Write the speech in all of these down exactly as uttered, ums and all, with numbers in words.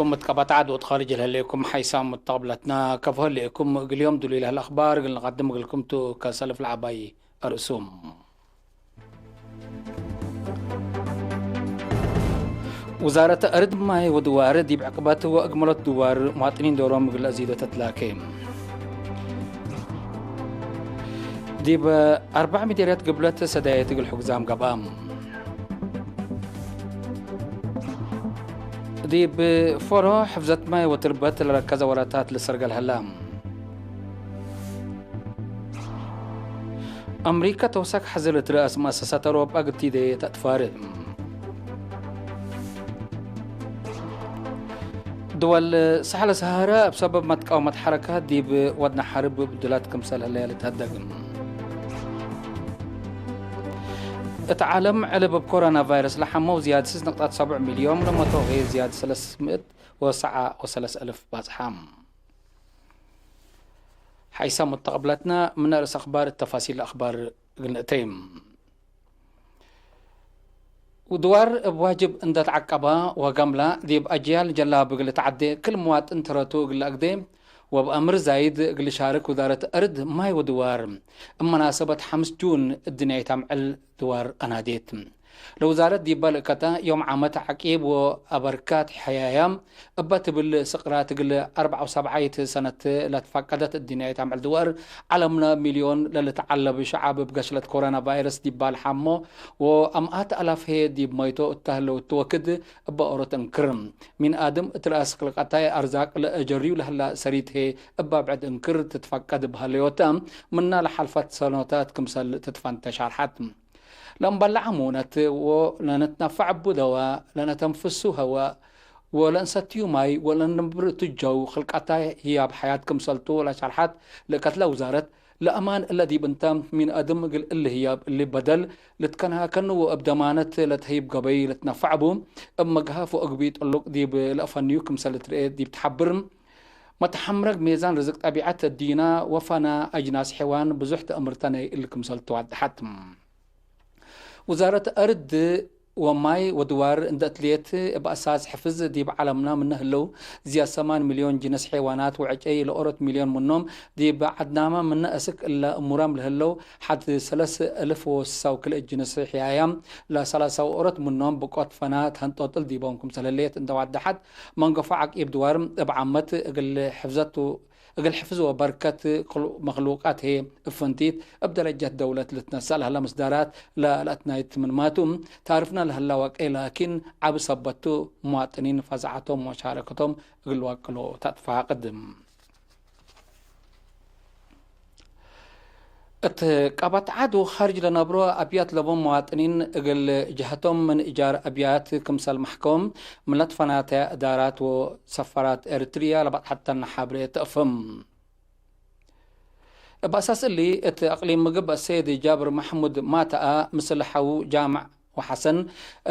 ምትቀባትዓት ወትኻርጅ ለህሌኩም ሓይሳም ሙተቅብለትና ከፎ ህሌኩም፣ እግል ዮም ዱሉይ ለህለ አኽባር እግል ንቀድም እግልኩም ቱ። ከሰልፍ ለዐባይ አርእሱም። ውዛረት አርድ ማይ ወድዋር ዲብ ዕቅበት ወእግመሎት ድዋር መዋጥኒን ዶሮም እግል አዚዶ ተትላኬ። ዲብ አርበዕ ሚደርያት ግብለት ሰዳየት እግል ሕግዛም ገብአ። ዲብ ፎሮ ሕፍዘት ማይ ወትርበት ለረከዘ ወረታት ልሰርገል ሀላ። አምሪከ ተውሳክ ሐዘ ልትረአስ መአሰሳት አውሮጳ እግል ቲዴ ተአትፋርም። ድወል ሳሕለ ሰሃራ እብ ሰበብ መትቃወመት ሐረካት ዲብ ወድነ ሐርብ ብድላት ክምሰል ህለየ ልትሀደግ። እት ዓለም ዕልብ እብ ኮሮና ቫይረስ ለሐመው ዝያድ ስስ ንቅጣት ሰብዕ ሚልዮን ለመቶ ህዬ ዝያድ ሰለስ ምእት ወሰዓ ወሰለስ አልፍ ባጽሓ። ሓይሳም ሙተቅብለትና፣ ምነ ርእስ አኽባር እት ተፋሲል አኽባር እግል ንእተይም። ድዋር እብ ዋጅብ እንደ ተዐቀባ ወገምላ ዲብ አጅያል ጀላብ እግል ተዐዴ፣ ክል ምዋጥን ተረቱ እግል ለአግዴ ወእብ አምር ዛይድ እግል ሻርክ ውዛረት አርድ፣ ማይ ወድዋር እብ መናሰበት ሐምስ ጁን እድንያይት አምዕል ድዋር አናዴት። ለውዛረት ዲበ ልእከተ ዮም ዓመት ዐቂብ ወአበርካት ሕያያም እበ ትብል ስቅራት እግል አርበዕ ወሰብዓይት ሰነት ለትፈቀደት እድንያይት አምዕል ድዋር፣ ዐለምነ ሚልዮን ለልትዐለብ ሸዐብ እብ ገሽለት ኮሮና ቫይረስ ዲባል ሐሞ ወአምኣት አላፍ ህዬ ዲብ መይቶ እተ ህለው እት ወክድ እበ ኦሮት እንክር። ሚን አድም እት ለአስክ ልቀታይ አርዛቅ ለአጀርዩ ለህላ ሰሪት ህዬ እበ ብዕድ እንክር ትትፈቀድ እብ ሀለዮተ፣ ምና ለሐልፈት ሰኖታት ክምሰል ትትፈንተ ሻርሐት። ለእምበለዐ ሙነት ወለነትነፈዕ እቡ ደዋ፣ ለነተንፍሱ ሀዋ ወለእንሰትዩ ማይ ወለነብር እቱ ጀው፣ ክልቀታይ ህያብ ሐያት ክምሰልቱ ለሸርሐት ልእከትለ ውዛረት፣ ለአማን እለ ዲብ እንተ፣ ሚን አድም እግል እሊ ህያብ እሊ በደል ልትከናከኑ ወእብ ደማነት ለተህይብ ገበይ ልትነፈዕ ቡ፣ እብ መግሃፍ ወእግቢ ጥሉቅ ዲብ ለአፈንዩ ክምሰል ልትርኤ ዲብ ተሐብር። መትሐምረግ ሜዛን ርዝቅ ጠቢዐት እዲና ወፈና አጅናስ ሐይዋን ብዙሕ ተአምርተነ እሊ ክምሰል ተዋደሐት። ውዛረት አርድ ወማይ ወድዋር እንደ እትሌት፣ እብ አሳስ ሕፍዝ ዲብ ዐለምና ምነ ህለው ዝያድ ሰማን ሚልዮን ጅንስ ሐይዋናት ወዕጨይ፣ ለኦሮት ሚልዮን ምኖም ዲብ ዐድናመ ምነ እስክ እለ እሙራም ለህለው ሐድ ሰለስ እልፍ ወስሳው ክልእ ጅንስ ሕያያም፣ ለሰላሳው ኦሮት ምኖም ብቆት ፈና ተንጦጥል ዲቦም ክምሰል ህሌት እንደ ዋደሐት፣ መንገፎ ዐቂብ ድዋር እብ ዓመት እግል ሕፍዘቱ እግል ሕፍዝ ወበርከት ክሉ-፣ መክሉቃት ህዬ እብ ፍንቲት እብ ደረጀት ደውለት ልትነሰእ ለህለ ምስዳራት ለለአትናይት ምንማቱ፣ ታርፍነ ለህላ ወቀይ ላኪን ዐቢ ሰበት ቱ፣ መዋጥኒን ፈዛዐቶም ወመሻረከቶም እግል ልዋቅሎ ተአትፋቅድ። እት ቀበት ዐድ ወኻርጅ ለነብሮ አብያት ለቦም መዋጥኒን እግል ጀሀቶም ምን እጃር አብያት ክምሰል መሕከዎም ምን ለትፈናተ እዳራት ወሰፋራት ኤሪትርያ ለበጽሐተነ ሐብሬ ተአፍህም። እብ አሳስ እሊ፣ እት አቅሊም ምግብ አሰይድ ጃብር መሕሙድ ማተአ ምስል ሐዉ ጃምዕ ወሐሰን፣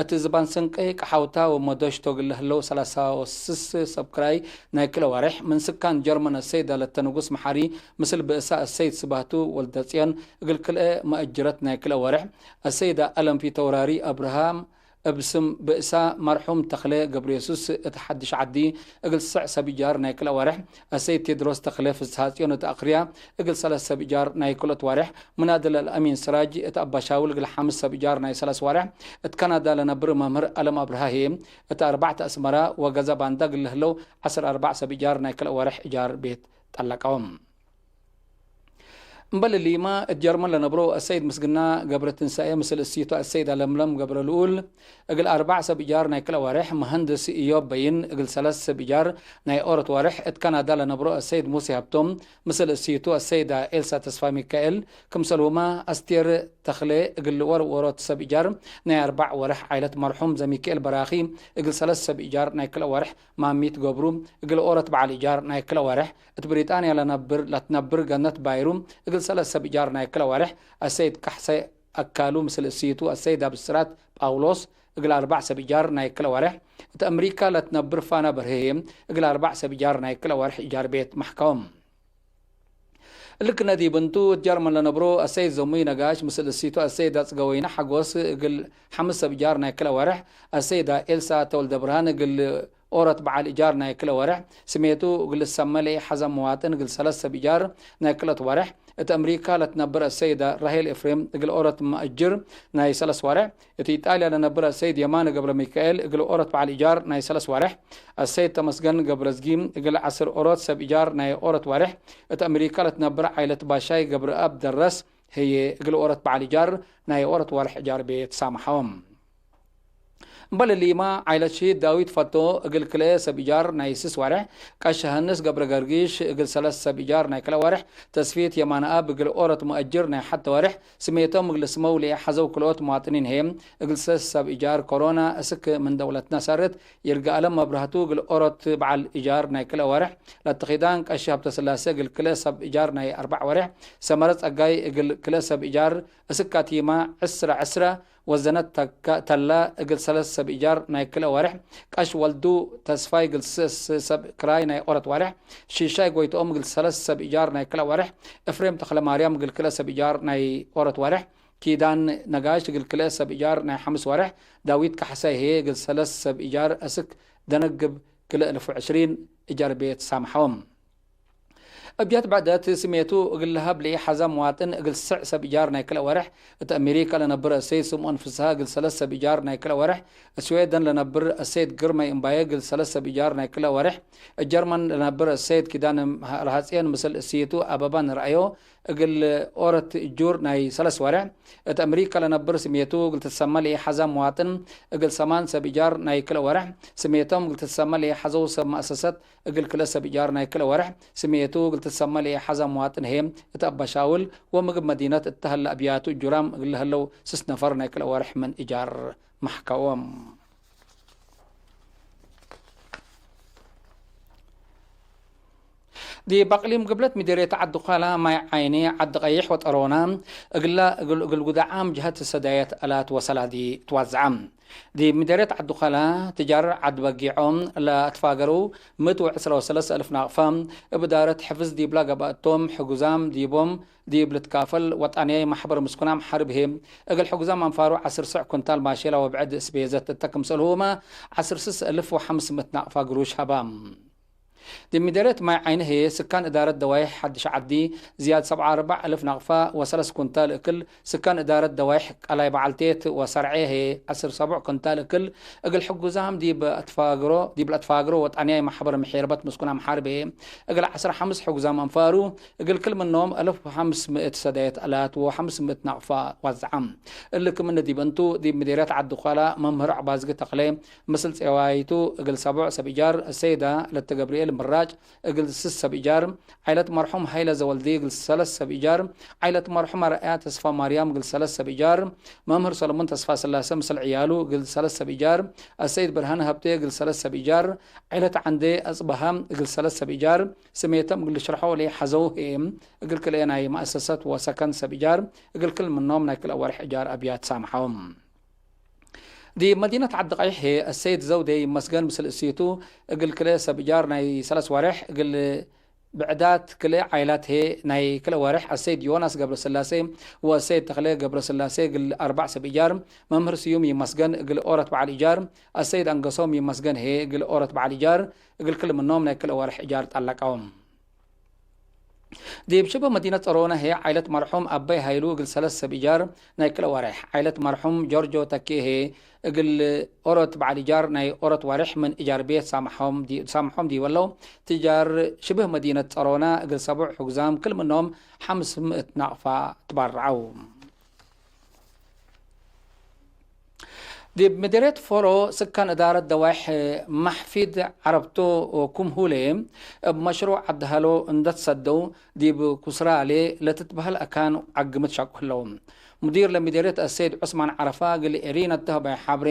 እት ዝባን ስንቄ፣ ቀሓውታ ወመዶሽቶ እግል ለህለው ሰላሳ ወስስ ሰብ ክራይ ናይ ክልኤ ወሬሕ፣ ምን ስካን ጀርመን አሰይድ አለተ ንጉስ መሓሪ፣ ምስል ብእሳ አሰይድ ስባቱ ወልደጽዮን እግል ክልኤ መእጅረት ናይ ክልኤ ወሬሕ፣ አሰይድ አለም ፊተውራሪ አብርሃም፣ እብ ስም ብእሳ መርሑም ተክሌ ገብረየሱስ እት ሐድሽ ዐዲ እግል ስዕ ሰብ እጃር ናይ ክልኤ ወሬሕ፣ አሰይድ ቴድሮስ ተክሌ ፍስሃጽዮን እት አክርያ እግል ሰለስ ሰብ እጃር ናይ ክልኦት ወሬሕ፣ ምናድል አልአሚን ስራጅ እት አባሻውል እግል ሐምስ ሰብ እጃር ናይ ሰለስ ወሬሕ፣ እት ካናዳ ለነብር መምህር አለም አብርሃ ህዬ እት አርባዕት አስመራ ወገዘ ባንዳ እግል ለህለው ዐስር አርባዕ ሰብ እጃር ናይ ክልኤ ወሬሕ እጃር ቤት ጠለቀዎም። እምበል እሊመ፣ እት ጀርመን ለነብሮ አሰይድ ምስግና ገብረትንሳኤ ምስል እሲቱ አሰይድ አለምለም ገብረልኡል እግል አርባዕ ሰብ እጃር ናይ ክልኤ ወሬሕ፣ መሀንድስ ኢዮብ በይን እግል ሰለስ ሰብ እጃር ናይ ኦሮት ወሬሕ፣ እት ካናዳ ለነብሮ አሰይድ ሙሴ ሀብቶም ምስል እሲቱ አሰይዳ ኤልሳ ተስፋሚካኤል፣ ክምሰልሁመ አስቴር ተክሌ እግል ወር ኦሮት ሰብ እጃር ናይ አርባዕ ወሬሕ፣ ዓይለት መርሑም ዘሚካኤል በራኺ እግል ሰለስ ሰብ እጃር ናይ ክልኤ ወሬሕ፣ ማሚት ገብሩ እግል ኦሮት በዐል እጃር ናይ ክልኤ ወሬሕ፣ እት ብሪጣንያ ለነብር፣ ለትነብር ገነት ባይሩ እግል ሰለስ ሰብ እጃር ናይ ክልኤ ወሬሕ፣ አሰይድ ካሕሰ አካሉ ምስል እሲቱ አሰይድ አብስራት ጳውሎስ እግል አርባዕ ሰብ እጃር ናይ ክልኤ ወሬሕ፣ እት አምሪካ ለትነብር ፋና በርሄ እግል አርባዕ ሰብ እጃር ናይ ክልኤ ወሬሕ እጃር ቤት መሕከዎም። እሊ ክነ ዲብ እንቱ፣ እት ጀርመን ለነብሮ አሰይድ ዘሙይ ነጋሽ ምስል እሲቱ አሰይድ አጽገወይነ ሐጎስ እግል ሐምስ ሰብ እጃር ናይ ክልኤ ወሬሕ፣ አሰይዳ ኤልሳ ተወልደብርሃን እግል ኦሮት በዓል እጃር ናይ ክልኤ ወሬሕ ስሜቱ እግል ልሰመ ለኢሐዘ መዋጥን እግል ሰለስ ሰብ እጃር ናይ ክልኦት ወሬሕ፣ እት አምሪካ ለትነብር አሰይደ ራሄል ኤፍሬም እግል ኦሮት መእጅር ናይ ሰለስ ወሬሕ፣ እት ኢጣልያ ለነብር አሰይድ የማነ ገብረሚካኤል እግል ኦሮት በዓል እጃር ናይ ሰለስ ወሬሕ፣ አሰይድ ተመስገን ገብረዝጊ እግል ዐስር ኦሮት ሰብ እጃር ናይ ኦሮት ወሬሕ፣ እት አምሪካ ለትነብር ዓይለት ባሻይ ገብረአብ ደረስ ህዬ እግል ኦሮት በዓል እጃር ናይ ኦሮት ወሬሕ እጃር ቤት ሳምሐዎም። እምበል እሊማ፣ ዓይለት ሽሂድ ዳዊት ፈቶ እግል ክልኤ ሰብ እጃር ናይ ስስ ወሬሕ፣ ቀሽ ዮሐንስ ገብረገርጊሽ እግል ሰለስ ሰብ እጃር ናይ ክልኤ ወሬሕ፣ ተስፊት የማነኣብ እግል ኦሮት መእጅር ናይ ሐተ ወሬሕ፣ ስሜቶም እግል ስመው ለኢሐዘው ክልኦት መዋጥኒን ህዬ፣ እግል ሰለስ ሰብ እጃር ኮሮና እስክ ምን ደውለትነ ሰርት፣ ይርጋአለም መብራህቱ እግል ኦሮት በዓል እጃር ናይ ክልኤ ወሬሕ፣ ለትኺዳን ቀሺ ሀብተስላሴ እግል ክልኤ ሰብ እጃር ናይ አርበዕ ወሬሕ፣ ሰመረ ጸጋይ እግል ክልኤ ሰብ እጃር፣ እስክ ካቲማ ዕስረ ዕስረ፣ ወዘነት ተካ-፣ ተላ እግል ሰለስ ሰብ እጃር ናይ ክልኤ ወሬሕ፣ ቀሽ ወልዱ ተስፋይ እግል ሰለስ ሰብ ክራይ ናይ ኦሮት ወሬሕ፣ ሺሻይ ጎይትኦም እግል ሰለስ ሰብ እጃር ናይ ክልኤ ወሬሕ፣ ኤፍሬም ተኽለማርያም እግል ክልኤ ሰብ እጃር ናይ ኦሮት ወሬሕ፣ ኪዳን ነጋሽ እግል ክልኤ ሰብ እጃር ናይ ሐምስ ወሬሕ፣ ዳዊት ካሕሳይ ህዬ እግል ሰለስ ሰብ እጃር እስክ ደነግብ ክልኤ እልፍ ወዕሽሪን እጃር ቤት ሳምሐዎም። እብያት ብዕደት ስሜቱ እግል ለሀብ ለኢሐዘ መዋጥን እግል ስዕ ሰብ እጃር ናይ ክልኤ ወሬሕ፣ እት አሜሪካ ለነብር አሰይድ ስምኦን ፍስሃ እግል ሰለስ ሰብ እጃር ናይ ክልኤ ወሬሕ፣ ስዌደን ለነብር አሰይድ ግርማይ እምባየ እግል ሰለስ ሰብ እጃር ናይ ክልኤ ወሬሕ፣ ጀርመን ለነብር አሰይድ ኪዳነ ሀጼን ምስል እሲቱ አበባ ንርአዮ እግል ኦረት እጁር ናይ ሰለስ ወሬሕ፣ እት አሜሪካ ለነብር ስሜቱ እግል ትሰመ ለኢሐዘ መዋጥን እግል ሰማን ሰብ እጃር ናይ ክልኤ ወሬሕ፣ ስሜቶም እግል ትሰመ ለኢሐዘው ሰብ መአሰሰት እግል ክልኤ ሰብ እጃር ናይ ክልኤ ወሬሕ፣ ስሜቱ እግል ትሰመ ለኢሐዘ መዋጥን ህዬ፣ እት አበሻውል ወምግብ መዲነት እተ ሀለ አብያቱ እጁራም እግል ለሀለው ስስ ነፈር ናይ ክልኤ ወሬሕ ምን እጃር መሕከዎም። ዲብ አቅሊም ግብለት ምዴርየት ዐዲ ኳላ፣ ማይ ዓይኒ፣ ዐዲ ቀይሕ ወጠሮና እግላ እግል፣ እግል ጉዳዓም ጀሀት ሰዳየት አላት ወሰላዲ ትዋዝዐ። ዲብ ምዴርየት ዐዲ ኳላ፣ ትጃር ዐድ በጊዖም ለአትፋገረው ምእት ወዕስረ ወሰለስ አልፍ ናቅፋ፣ እብ እዳረት ሕፍዝ ዲብላ ገብአቶም፣ ሕጉዛም ዲቦም ዲብ ልትካፈል ወጣንያይ ማሕበር ምስኩናም ሐርብ ህዬ፣ እግል ሕጉዛም አንፋሩ ዐስር ስዕ ኩንታል ማሼላ ወብዕድ እስቤዘት እተ ክምሰልሁመ ዐስር ስስ አልፍ ወሐምስ ምእት ናቅፋ ግሩሽ ሀባ። ዲብ ምዴርየት ማይ ዓይኒ ህዬ፣ ስካን እዳረት ደዋይሕ ሐድሽ ዐዲ ዝያድ ሰብዓ ወአርበዕ አልፍ ናቅፋ ወሰለስ ኩንታል እክል፣ ስካን እዳረት ደዋይሕ ቀላይ በዓልቴት ወሰርዔ ህዬ፣ ዐስር ሰቡዕ ኩንታል እክል፣ እግል ሕጉዛም ዲብ አትፋግሮ፣ ዲብ ለአትፋግሮ ወጣንያይ ማሕበር ምሒርበት ምስኩናም ሐርብ ህዬ፣ እግል ዐስር ሐምስ ሕጉዛም አንፋሩ፣ እግል ክል ምኖም አልፍ ወሐምስ ምእት ሰዳየት አላት ወሐምስ ምእት ናቅፋ ዋዝዐ። እሊ ክም እኒ ዲብ እንቱ፣ ዲብ ምዴርየት ዐዲ ኳላ መምህር ዐባዝጊ ተክሌ፣ ምስል ጼዋይቱ እግል ሰቦዕ ሰብ እጃር፣ አሰይዳ ለተ ገብርኤል ምራጭ እግል ስስ ሰብ እጃር፣ ዓይለት መርሑም ሀይለ ዘወልዲ እግል ሰለስ ሰብ እጃር፣ ዓይለት መርሑም አርአያ ተስፋማርያም እግል ሰለስ ሰብ እጃር፣ መምህር ሰለሙን ተስፋስላሰ ምስል ዕያሉ እግል ሰለስ ሰብ እጃር፣ አሰይድ ብርሃነ ሀብቴ እግል ሰለስ ሰብ እጃር፣ ዓይለት ዐንዴ አጽበሃ እግል ሰለስ ሰብ እጃር፣ ስሜቶም እግል ልሽርሖ ለኢሐዘው ህዬ፣ እግል ክልኤ ናይ መአሰሰት ወሰከን ሰብ እጃር፣ እግል ክል ምኖም ናይ ክልኤ ወሬሕ እጃር አብያት ሳምሐዎም። ዲብ መዲነት ዐዲ ቀይሕ ህዬ፣ አሰይድ ዘውዴ ይመስገን ምስል እሲቱ፣ እግል ክልኤ ሰብ እጃር ናይ ሰለስ ወሬሕ፣ እግል ብዕዳት ክልኤ ዓይላት ህዬ፣ ናይ ክልኤ ወሬሕ፣ አሰይድ ዮናስ ገብረስላሴ ወአሰይድ ተክሌ ገብረስላሴ እግል አርበዕ ሰብ እጃር፣ መምህር ስዩም ይመስገን እግል ኦረት በዓል እጃር፣ አሰይድ አንገሶም ይመስገን ህዬ፣ እግል ኦረት በዓል እጃር፣ እግል ክል ምኖም ናይ ክልኤ ወሬሕ እጃር ጠለቀዎም። ዲብ ሽበ መዲነት ጸሮነ ህዬ፣ ዓይለት መርሑም አበይ ሀይሉ እግል ሰለስ ሰብ እጃር ናይ ክልኤ ወሬሕ፣ ዓይለት መርሑም ጆርጆ ተኬ ህዬ፣ እግል ኦሮት በዓል እጃር ናይ ኦሮት ወሬሕ ምን እጃር ቤት ሳምሖም ዲ-፣ ሳምሖም ዲበለው ትጃር ሽብህ መዲነት ጸሮነ እግል ሰቡዕ ሕጉዛም ክል ምኖም ሐምስ ምእት ናቅፋ ትባርዐው። ዲብ ምድርየት ፎሮ ስካን እዳረት ደዋይሕ ማሕፊድ ዐረብቶ ኩምሁሌ እብ መሽሩዕ ዐድ ሀሎ እንደ ትሰደው ዲብ ኩስራሌ ለትትበህል አካን ዐግምት ሸቁ ህለው። ሙዲር ለምዴርየት አሰይድ ዑስማን ዐረፋ እግል ኤሪነ ተህባይ ሐብሬ፣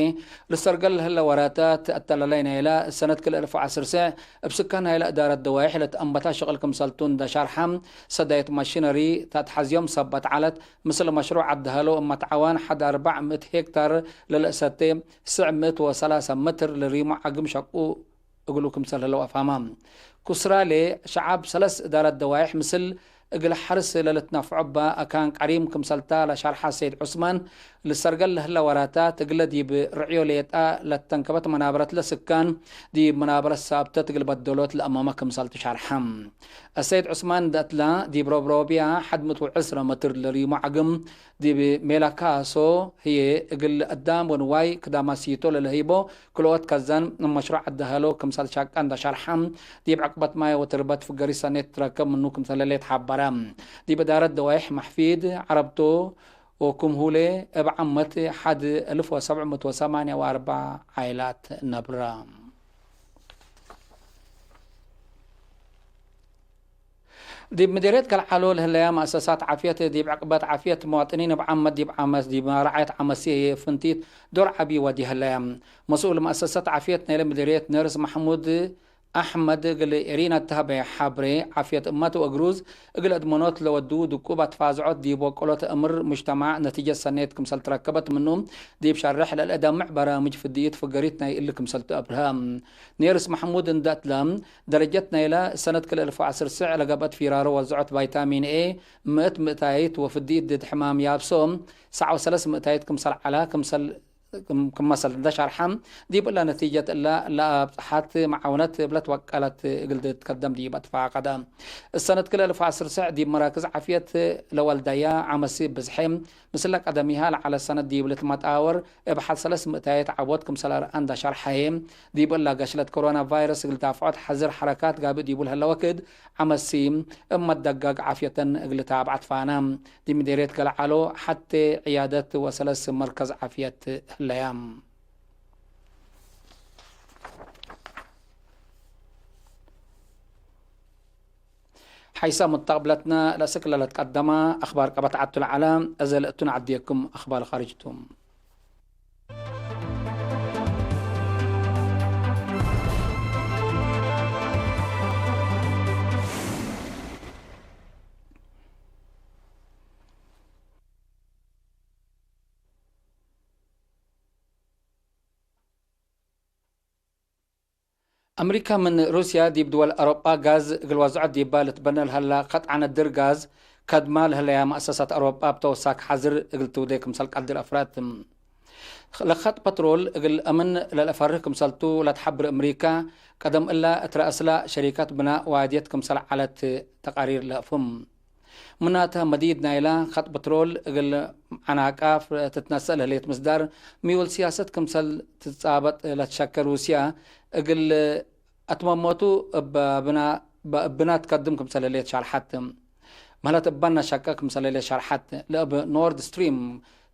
ልሰርገል ለህለ ወራታት አተላላይ ናይላ ሰነት ክልኤ አልፍ ወዐስር ስዕ እብ ስካን ናይላ እዳረት ደዋይሕ ለትአንበታ ሽቅል ክምሰልቱ እንደ ሻርሐ፣ ሰዳይት ማሽነሪ ተአትሐዝዮም ሰበት ዐለት፣ ምስል መሽሩዕ ዐድ ሀሎ እመትዓዋን ሐድ አርበዕ ምእት ሄክታር ለለአሰቴ ስዕ ምእት ወሰላሰ ምትር ለሪሙ ዐግም ሸቁ እግሉ ክምሰል ህለው አፍሀማ። ኩስራሌ ሸዐብ ሰለስ እዳረት ደዋይሕ ምስል እግል ሐርስ ለልትነፍዖ እበ አካን ቀሪም ክምሰልታ ለሸርሐ ሰይድ ዑስማን፣ ልሰርገል ለህለ ወራታት እግለ ዲብ ርዕዮ ሌጣ ለተንከበት መናበረት ለስካን ዲብ መናበረት ሳብተት እግል በደሎት ለአመመ ክምሰልቱ ሸርሐ። አሰይድ ዑስማን እንደ እትላ ዲብ ሮብሮብያ ሐድ ምእት ወዕስረ መትር ለሪሙ ዐግም ዲብ ሜላካሶ ህዬ እግል አዳም ወንዋይ ክዳማሲቶ ለለህይቦ ክልኦት ከዛን መሽሩዕ አደሀሎ ክምሰል ሻቀ እንደ ሸርሐ፣ ዲብ ዕቅበት ማይ ወትርበት ፍገሪ ሰኔት ትረከብ ምኑ ክምሰል ሌት ሐበረ። ዲብ እዳረት ደዋይሕ መሕፊድ ዐረብቶ ወክምሁሌ እብ ዓመት ሐድ እልፍ ወሰብዕ ምእት ወሰማንያ ወአርበዕ ዓይላት ነብረ። ዲብ ምዴርየት ገልዓሎ ለህለያ መአሰሳት ዓፍየት፣ ዲብ ዕቅበት ዓፍየት መዋጥኒን እብ ዓመት ዲብ ዓመት ዲብ መራዐየት ዓመሲ ህዬ ፍንቲት ዶር ዐቢ ወዲ ህለያ። መስኡል መአሰሰት ዓፍየት ናይለ ምዴርየት ነርስ መሕሙድ አሕመድ እግል ኤሪና ተሀበየ ሐብሬ፣ ዓፍየት እመት ወእግሩዝ እግል አድመኖት ለወድዉ ድቁብ አትፋዝዖት ዲብ ወቀሎት እምር ሙጅተማዕ ነቲጀት ሰኔት ክምሰል ትረከበት ምኑ፣ ዲብ ሸርሕ ለልአደምዕ በራምጅ ፍድኢት ፍገሪት ናይ እሊ ክምሰል ተአብርሀ። ኔርስ መሕሙድ እንደ እትለ፣ ደረጀት ናይለ ሰነት ክልኤ እልፍ ወዐስር ስዕ ለገብአት ፊራሮ ወዝዖት ቫይታሚን ኤ ምእት ምእታይት ወፍድኢት ድድ ሕማም ያብሶ ሰዕ ወሰለስ ምእታይት ክምሰል ዐላ ክምሰል፣ ክም-፣ ክመሰል እንደ ሸርሐ፣ ዲብ እለ ነቲጀት እለ ለአብጽሐት መዓውነት እብለት ወቀለት እግል ትትከደም ዲብ አትፋቀደ። እሰነት ክልኤ እልፍ ወዐስር ስዕ ዲብ መራክዝ ዓፍየት ለወልደያ ዐመሲ ብዝሐ ምስለ ቀደሚሃ ለዐለ ሰነት ዲብ ልትመጣወር እብ ሐድ ሰለስ ምእታይት ዐቦት ክምሰል አርአ እንደ ሸርሐ ህዬ፣ ዲብ እለ ገሽለት ኮሮና ቫይረስ እግል ዳፍዖት ሐዝር ሐረካት ጋብእ ዲቡ ለህለ ወክድ ዐመሲ እብ መደጋግ ዓፍየተን እግል ታብዐት ፋና። ዲብ ምዴርየት ገልዓሎ ሐቴ ዕያደት ወሰለስ መርከዝ ዓፍየት ህለያ። ሐይሰ ሙተቅብለትነ ለእስክ ለለትቀደመ አክባር ቀበት ዐቱ ለዐለ፣ እዘ ለእቱ ነዐድየኩም አክባር ካርጅ ቱ። አምሪካ ምን ሩስያ ዲብ ድወል አውሮጳ ጋዝ እግል ወዝዖ ዲባ ልትበነ ለሀላ ከጥ ዐነድር ጋዝ ከድማ ለህለያ መአሰሳት አውሮጳ እብ ተወሳክ ሐዝር እግል ትውዴ ክምሰል ቀድር አፍረት። ለከጥ ፐትሮል እግል አምን ለልአፈርህ ክምሰልቱ ለትሐብር አምሪካ፣ ቀደም እላ እት ረአስላ ሸሪካት ብናእ ዋድየት ክምሰል ዐለት ተቃሪር ለአፍህም። ምናተ መዲድ ናይላ ከጥ ፕትሮል እግል ዐናቃፍ ትትነሰእ ለህሌት ምስዳር፣ ሚውል ሲያሰት ክምሰል ትትጻበጥ ለትሸከ ሩስያ እግል አትመመቱ እብ ብና-፣ እብ ብናት ትከድም ክምሰል ህሌት ሻልሐት። መህለት እባና ሸቀ ክምሰል ህሌት ሻልሐት። ለእብ ኖርድ ስትሪም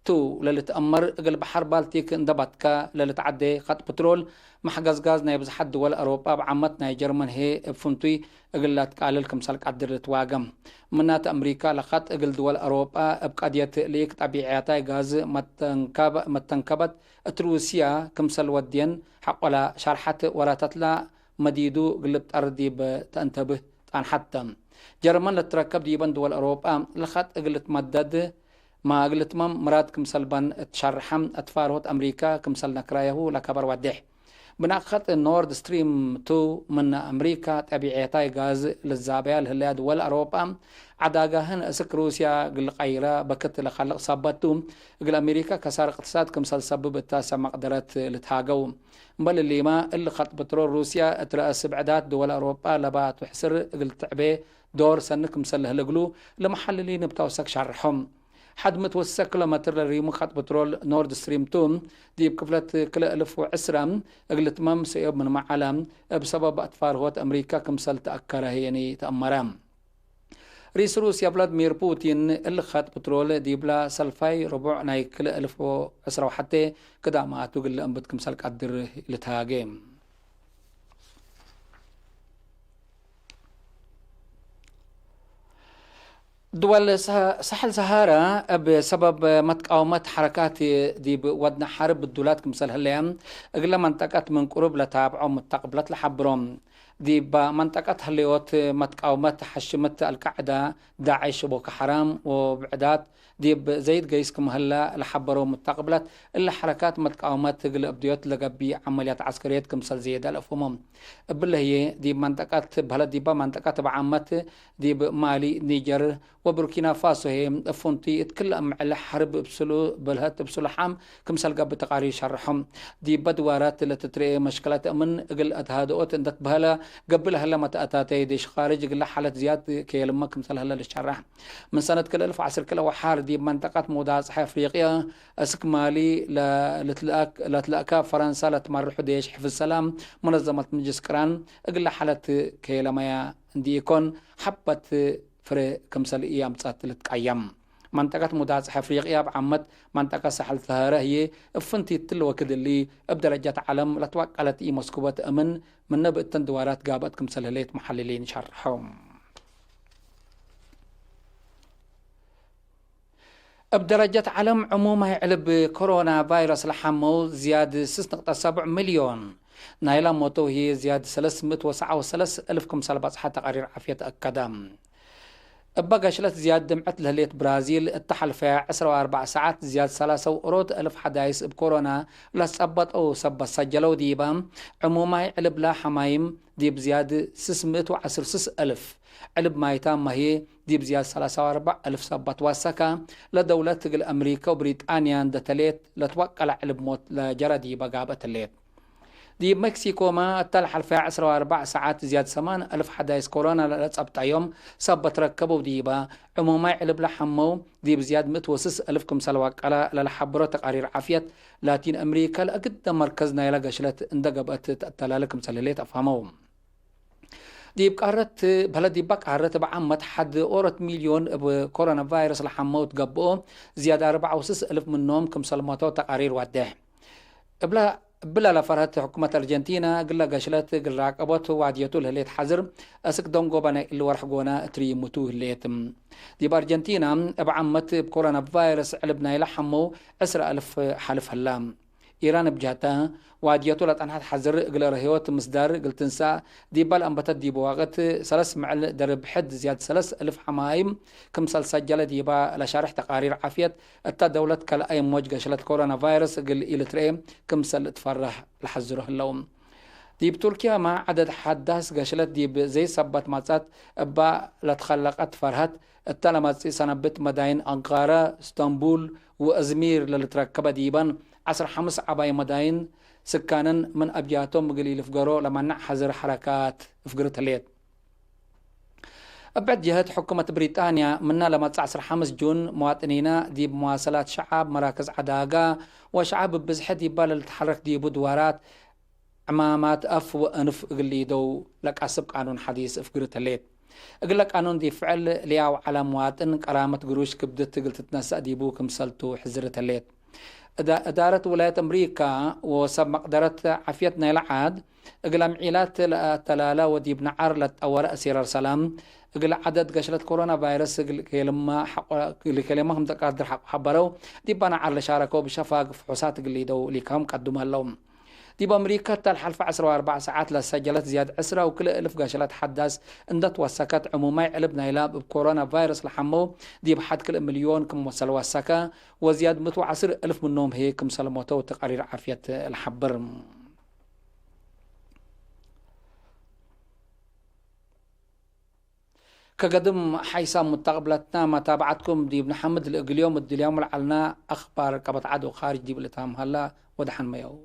ቱ ለልትአመር እግል በሐር ባልቲክ እንደ ባትከ ለልትዐዴ ከጥ ፕትሮል፣ መሕገዝ ጋዝ ናይ ብዝሓት ድወል አውሮጳ እብ ዓመት ናይ ጀርመን ህዬ እብ ፍንቱይ እግል ለአትቃልል ክምሰል ቀድር ልትዋገም። ምናተ አምሪካ ለከጥ እግል ድወል አውሮጳ እብ ቀድየት ልኢክ ጠቢዕያታይ ጋዝ መተንከበ-፣ መተንከበት እት ሩስያ ክምሰል ወድየን ሐቆላ ሻርሐት ወራታትላ መዲዱ እግል ልብጠር ዲብ ተአንተብህ ጣንሐት። ጀርመን ለትረከብ ዲበን ድወል አውሮጳ ለከጥ እግል ልትመደድ ማ እግል ልትመም ምራድ ክምሰል በን እት ሸርሐ፣ አትፋርሆት አምሪካ ክምሰል ነክራያሁ ለከበር ወዴሕ። ብናእ ከጥ ኖርድ ስትሪም ቱ ምን አምሪካ ጠቢዕየታይ ጋዝ ልዛበያ ለህለያ ድወል አውሮጳ፣ ዐዳጋህን እስክ ሩስያ እግል ቀይረ በክት ለከልቅ ሰበት ቱ፣ እግል አሜሪካ ከሳር እቅትሳድ ክምሰል ሰብብ እታሰ መቅደረት ልትሃገው። እምበል እሊመ፣ እሊ ከጥ ፕትሮል ሩስያ እት ረአስ ብዕዳት ድወል አውሮጳ ለባቱ ሕስር እግል ትዕቤ ዶር ሰኒ ክምሰል ለህለ እግሉ፣ ለመሐልሊን እብ ተወሰክ ሸርሖም። ሐድ ምእት ወስሰ ኪሎ ሜትር ለሪሙ ከጥ ፕትሮል ኖርድ ስትሪም ቱ፣ ዲብ ክፍለት ክልኤ እልፍ ወዕስረ እግል ልትመም ሰእዮብ ምንመ ዐለ፣ እብ ሰበብ አትፋርሆት አምሪካ ክምሰል ተአከረ ህዬኒ ተአመረ። ርኢስ ሩስያ ቭላድሚር ፑቲን፣ እሊ ከጥ ፕትሮል ዲብላ ሰልፋይ ርቡዕ ናይ ክልኤ እልፍ ወዕስረ ወሐቴ ቅዳማቱ እግል ለአንብት ክምሰል ቀድር ልትሃጌ። ድወል ሰ-፣ ሳሕል ሰሃራ እብ ሰበብ መትቃወመት ሐረካት ዲብ ወድነ ሐርብ ብዱላት ክምሰል ህለያ፣ እግለ መንጠቀት ምን ቅሩብ ለታብዖ ሙተቅብለት ለሐብሮም። ዲብ መንጠቀት ህልዮት መትቃውመት ሐሽምት አልቃዕዳ፣ ዳዕሽ፣ ቦኮ ሐራም ወብዕዳት ዲብ ዘይድ ገይስ ክም ህለ ለሐበረው ምተቅብለት፣ እለ ሐረካት መትቃውመት እግል እብድዮት ለገብእ ዐመልያት ዐስከርየት ክምሰል ዝየደ ለአፍህሞ። እብለ ህዬ፣ ዲብ መንጠቀት በህለት ዲበ መንጠቀት እብ ዓመት ዲብ ማሊ፣ ኒጀር ወቡርኪና ፋሶ ህዬ፣ እፉንቲ እት ክል አምዕል ሐርብ እብ ስሉ በልሀት እብ ስሉሓም ክምሰል ገብእ ተቃሪር ሸርሖም። ዲበ ድዋራት ለትትርኤ መሽክለት እምን እግል አትሃድኦት እንደ ትበህለ ገብእ ለህለ መተአታተይ ዴሽ ካርጅ እግለ ሓለት ዝያድ ከየልመ ክምሰል ህለ ልሸረሕ። ምን ሰነት ክልኤ እልፍ ወዐስር ክልኤ ወሐር ዲብ መንጠቀት ሙዳጽሐ አፍሪቅያ እስክ ማሊ ለ-፣ ለትለአክ-፣ ለትለአከ ፈረንሳ ለትመርሑ ዴሽ ሕፍዝ ሰላም ሙነዘመት ምጅልስ ቅራን እግለ ሓለት ከየለመያ እንዲኢኮን ሐበት ፍሬ ክምሰል ኢአምጸአት ልትቀየም። መንጠቀት ሙዳጽሐ አፍሪቅያ እብ ዓመት መንጠቀት ሳሕል ሰሀረ ህዬ እብ ፍንቲት እሊ ወክድ እሊ እብ ደረጀት ዐለም ለትወቀለት ኢመስኩበት እምን ምነ ብእተን ድዋራት ጋብአት ክምሰል ህሌት መሐልሊን ሸርሐው። እብ ደረጀት ዐለም ዕሙማይ ዕልብ ኮሮና ቫይረስ ለሐመው ዝያድ ስስ ንቅጠት ሰብዕ ሚልዮን፣ ናይላ ሞተው ህዬ ዝያድ ሰለስ ምእት ወሰብዓ ወሰለስ እልፍ ክምሰል በጽሐ ተቃሪር ዓፍየት አከደ። እበ ገሽለት ዝያድ ድምዕት ለህሌት ብራዚል፣ እተ ሐልፈያ ዕስራ ወአርበዕ ሰዓት ዝያድ ሰላሳ ወእሮት እልፍ ሐዳይስ እብ ኮሮና ለትጸበጠው ሰበት ሰጀለው ዲበ፣ ዕሙማይ ዕልብላ ሐማይም ዲብ ዝያድ ስስ ምእት ወዐስር ስስ እልፍ፣ ዕልብ ማይታም መህዬ ዲብ ዝያድ ሰላሳ ወአርበዕ እልፍ ሰበት ወሰከ፣ ለደውለት እግል አምሪከ ወብሪጣንያ እንደ ተሌት ለትወቀለ ዕልብ ሞት ለጀረ ዲበ ጋብአት ህሌት። ዲብ ሜክሲኮመ፣ እተ ለሐልፈያ ዕስራ ወአርበዕ ሰዓት ዝያድ ሰማን እልፍ ሐዳይስ ኮሮና ለጸብጠዮም ሰበት ረከበው ዲበ፣ ዕሙማይ ዕልብ ለሐመው ዲብ ዝያድ ምእት ወስስ እልፍ ክምሰል ወቀለ ለለሐብሮ ተቃሪር ዓፍየት ላቲን አምሪከ፣ ለእግደ መርከዝ ናይለ ገሽለት እንደ ገብአት ተአተላለ ክምሰል ህሌት አፍሀመው። ዲብ ቃረት፣ በህለ ዲበ ቃረት እብ ዓመት ሐድ ኦሮት ሚልዮን እብ ኮሮና ቫይረስ ለሐመው ትገብኦ፣ ዝያድ አርበዕ ወስስ እልፍ ምኖም ክምሰል ሞተው ተቃሪር ወዴሕ። እብለ፣ እብለ ለፈርሀት ሕኩመት አርጀንቲና፣ እግለ ገሽለት እግል ራቀቦት ዋድየቱ ለህሌት ሐዝር፣ አስክ ደንጎበ ናይ እሊ ወርሕ ጎነ እትርይምቱ ህሌት። ዲብ አርጀንቲና፣ እብ ዓመት እብ ኮሮና ቫይረስ ዕልብ ናይለ ሐመው ዕስራ እልፍ ሐልፍ ህላ። ኢራን እብ ጀህተ፣ ዋድየቱ ለጠንሐት ሐዝር እግለ ርህዮት ምስዳር እግል ትንሳእ ዲበ ለአንበተት ዲብ ወቅት፣ ሰለስ ምዕል ደርብ ሕድ ዝያድ ሰለስ እልፍ ሐማይም ክምሰል ሰጀለ ዲበ ለሻርሕ ተቃሪር ዓፍየት፣ እተ ደውለት ከልአይ ሞጅ ገሽለት ኮሮና ቫይረስ እግል ኢልትርኤ ክምሰል እትፈረህ ለሐዝሮ ህለው። ዲብ ቱርክያመ ዐደድ ሐዳስ ገሽለት ዲብ ዘይ ሰበት መጽአት እባ ለትከለቀት ፈርሀት፣ እተ ለመጽእ ሰነብት መዳይን አንቃረ፣ እስተንቡል ወእዝሚር ለልትረከበ ዲበን ዐስር ሐምስ ዐባይ መዳይን ስካነን ምን አብያቶም እግል ኢልፍገሮ ለመነዕ ሐዝር ሐረካት እፍግርት ህሌት። እብ ዐድ ጀህት፣ ሕኩመት ብሪጣንያ ምነ ለመጽእ ዐስር ሐምስ ጁን፣ መዋጥኒና ዲብ መዋሰላት ሸዓብ፣ መራክዝ ዐዳጋ ወሸዓብ እብ ብዝሐ ዲባ ለልትሐረክ ዲቡ ድዋራት፣ ዕማማት አፍ ወእንፍ እግል ሊደው ለቃስብ ቃኑን ሐዲስ እፍግርት ህሌት። እግለ ቃኑን ዲብ ፍዕል ለያውዐለ መዋጥን፣ ቀራመት ግሩሽ ክብድት እግል ትትነሰእ ዲቡ ክምሰልቱ ሕዝርት ህሌት። እዳ-፣ እዳረት ውላየት አምሪካ ወሰብ መቅደረት ዓፍየት ናይለ ዐድ፣ እግል አምዒላት ለአተላለ ወዲብ ነዓር ለትጠወረ አሲረር ሰላም፣ እግል ዐደድ ገሽለት ኮሮና ቫይረስ እግል ኬልማ ሐቆ-፣ እግል ኬልማ ክም ተቃድር ሐቆ ሐበረው፣ ዲበ ነዓር ለሻረከው ብሸፋግ ፍሑሳት እግል ሊደው ሊካም ቀዱም ህለው። ዲብ አምሪካ፣ እተ ለሐልፈ ዐስር ወአርበዕ ሰዓት ለሰጀለት ዝያድ ዕስራ ወክልኤ እልፍ ገሸለት ሐዳስ እንደ ትወሰከት፣ ዕሙማይ ዕልብ ናይላ እብ ኮሮና ቫይረስ ለሐመው ዲብ ሐድ ክልኤ ሚልዮን ክም ወሰል ወሰከ፣ ወዝያድ ምእት ወዐስር እልፍ ምኖም ህዬ ክምሰል ሞተው ተቃሪር ዓፍየት ለሐብር። ከገድም ሓይሳም ሙተቅብለትና መታብዐትኩም ዲብ ነሐምድ፣ ለእግል ዮም እድልያሙ ለዐልና አኽባር ቀበት ዐድ ወካርጅ ዲብ ልታም ሀላ። ወደሐን መየው።